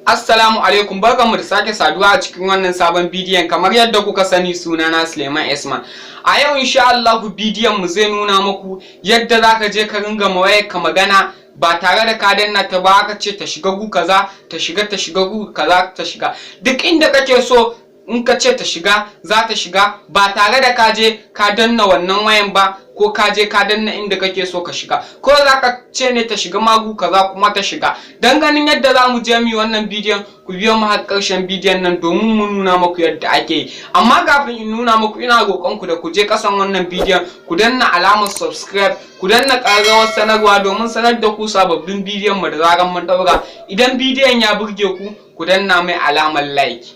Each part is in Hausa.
Assalamu alaikum, barkanmu da sake saduwa a cikin wannan sabon bidiyon. Kamar yadda kuka sani, sunana Suleiman Esman. A yau, insha Allah, bidiyon mu zai nuna muku yadda zaka je ka ringa ma wayar ka magana ba tare da ka danna ta ba. Ka ce ta shiga gu kaza, ta shiga, ta shiga gu kaza, ta shiga duk inda kake so. In ka ce ta shiga, za ta shiga ba tare da ka je ka danna wannan wayan ba, ko ka je ka danna inda kake so ka shiga. Ko za ka ce ne ta shiga ma gu kaza, kuma ta shiga. Dan ganin yadda za mu je mu yi wannan bidiyon, ku biyo mu har ƙarshen bidiyon nan domin mu nuna muku yadda ake yi. Amma kafin in nuna muku, ina roƙon ku da ku je ƙasan wannan bidiyon, ku danna alamar subscribe, ku danna ƙararrawar sanarwa domin sanar da ku sababbin bidiyon mu da zaran mun ɗaura. Idan bidiyon ya burge ku, ku danna mai alamar like.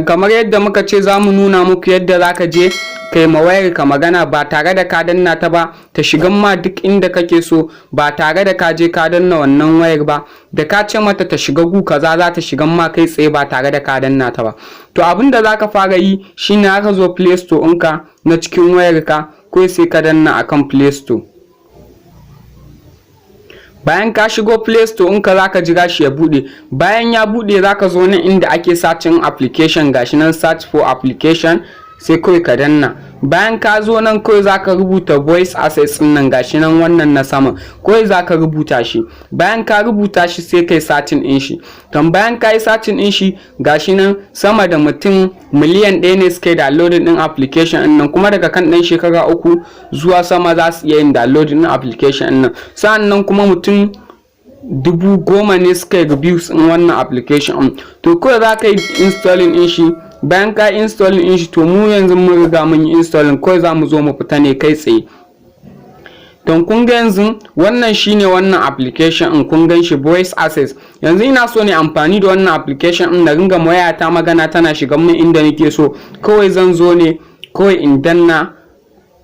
Kamar yadda muka ce za mu nuna muku yadda za ka je kai ma wayar ka magana ba tare da ka danna ta ba, ta shigan ma duk inda kake so ba tare da ka je ka danna wannan wayar ba. Da ka ce mata ta shiga gu kaza, za ta shigan ma kai tsaye ba tare da ka danna ta ba. To, abin da za ka fara yi shine aka zo Play Store ɗinka na cikin wayar ka, ko sai ka danna akan Play Store. Bayan ka shigo Play Store in ka, zaka jira shi ya bude. Bayan ya bude, zaka zo nan inda ake searching application. Gashi nan, search for application, sai kawai ka danna. Bayan ka zo nan, kawai zaka rubuta Voice Access din nan. Gashi nan, wannan na sama, kawai zaka rubuta shi. Bayan ka rubuta shi, sai kai searching din shi. To, bayan ka yi searching din shi, gashi nan, sama da mutum 1 miliyan ne suka yi downloading din application din nan. Kuma daga kan ɗan shekara 3 zuwa sama za su iya yin downloading din application din nan. Sa'annan kuma mutum 10,000 ne suka yi reviews in wannan application din. To, kawai za ka yi installing din shi. Bayan ka installing din shi, to, mu yanzu mun riga mun yi installing, kawai za mu zo mu fita ne kai tsaye. Don kun ga yanzu wannan shine wannan application in, kun gan shi, Voice Access. Yanzu ina so ne amfani da wannan application din na ringa wayata magana tana shiga min inda nake so. Kawai zan zo ne kawai in danna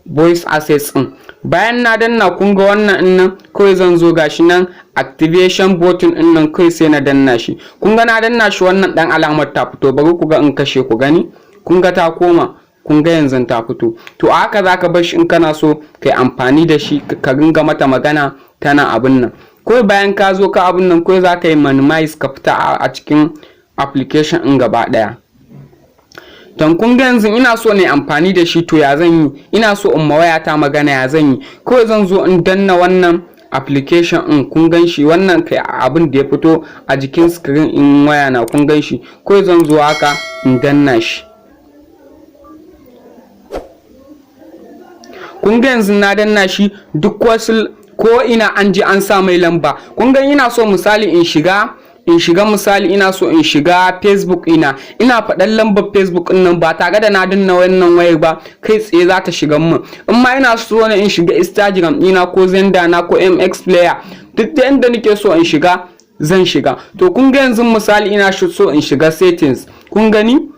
Voice Access din. Bayan na danna, kun ga wannan din nan, kawai zan zo, gashi nan, activation button din nan, kawai sai na danna shi. Kun ga na danna shi, wannan dan alamar ta fito. Bari ku ga in kashe ku gani. Kun ga ta koma, kun ga yanzu ta fito. To, a haka zaka bar shi in kana so kai amfani da shi ka ringa mata magana tana abun nan. Kawai bayan ka zo ka abun nan, kawai zaka yi minimize ka fita a cikin application din gaba daya. Don kun ga yanzu ina so ne amfani da shi. To, ya zan yi? Ina so in ma wayata magana, ya zan yi? Kawai zan zo in danna wannan application in, kun gan shi, wannan kai abin da ya fito a jikin screen in waya na, kun gan shi. Kawai zan zo haka in danna shi. Kun ga yanzu na danna shi, duk wasu ko ina an ji an sa mai lamba. Kun ga ina so misali in shiga, misali ina so in shiga Facebook ina, ina faɗan lambar Facebook ɗin nan ba tare da na danna wannan wayar ba, kai tsaye za ta shiga min. In ma ina so ne in shiga Instagram ina, ko Xender na, ko MX Player, duk da inda nake so in shiga, zan shiga. To, kun ga yanzu misali ina so in shiga settings. Kun gani,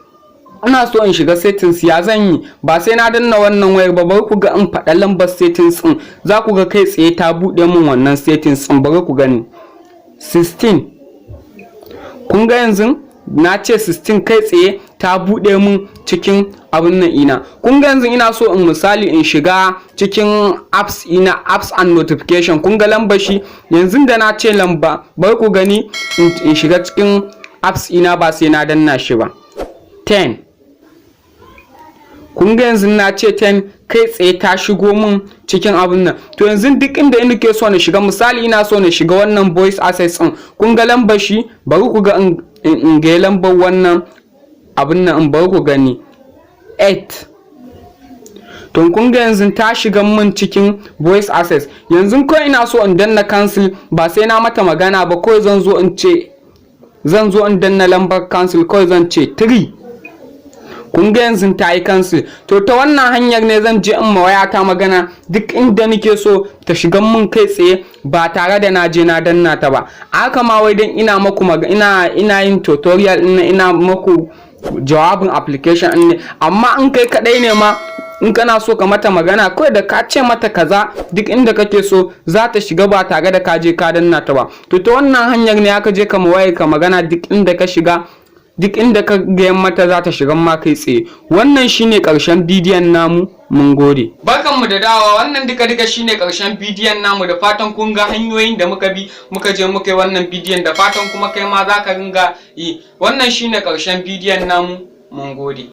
ina so in shiga settings, ya zan yi? Ba sai na danna wannan wayar ba. Bari ku ga in faɗa lambar settings ɗin, za ku ga kai tsaye ta buɗe min wannan settings ɗin. Bari ku gani, 16. Kun ga yanzu na ce 16, kai tsaye ta buɗe mun cikin abin nan ina. Kun ga yanzu ina so in misali in shiga cikin apps ina, apps and notification. Kun ga lambar shi yanzu da na ce lamba. Bari ku gani in shiga cikin apps ina ba sai na danna shi ba, 10. Kun ga yanzu na ce 10, kai tsaye ta shigo mun cikin abun nan. To, yanzu duk inda nake so na shiga, misali ina so na shiga wannan Voice Access din, kun ga lambar shi. Bari ku ga in ga lambar wannan abun nan in, bari ku gani, 8. To, kun ga yanzu ta shiga mun cikin Voice Access. Yanzu ko ina so in danna cancel ba sai na mata magana ba, kawai zan zo in ce, zan zo in danna lambar cancel, kawai zan ce 3. Kun ga yanzu ta yi cancel. To, ta wannan hanyar ne zan je in ma wayata magana duk inda nake so ta shiga mun kai tsaye ba tare da na je na danna ta ba. Haka ma wai dan ina maku ina yin tutorial, ina maku jawabin application din ne. Amma in kai kadai ne ma, in kana so ka mata magana, kawai da ka ce mata kaza, duk inda kake so za ta shiga ba tare da ka je ka danna ta ba. To, ta wannan hanyar ne aka je ka wayar ka magana duk inda ka shiga. Duk inda ka gayan mata, za ta shiga ma kai tsaye. Wannan shine karshen bidiyon namu, mun gode. Barkanmu da dawowa. Wannan duka duka shine karshen bidiyon namu. Da fatan kun ga hanyoyin da muka bi muka je muka yi wannan bidiyon, da fatan kuma kai ma za ka ringa yi. Wannan shine karshen bidiyon namu, mun gode.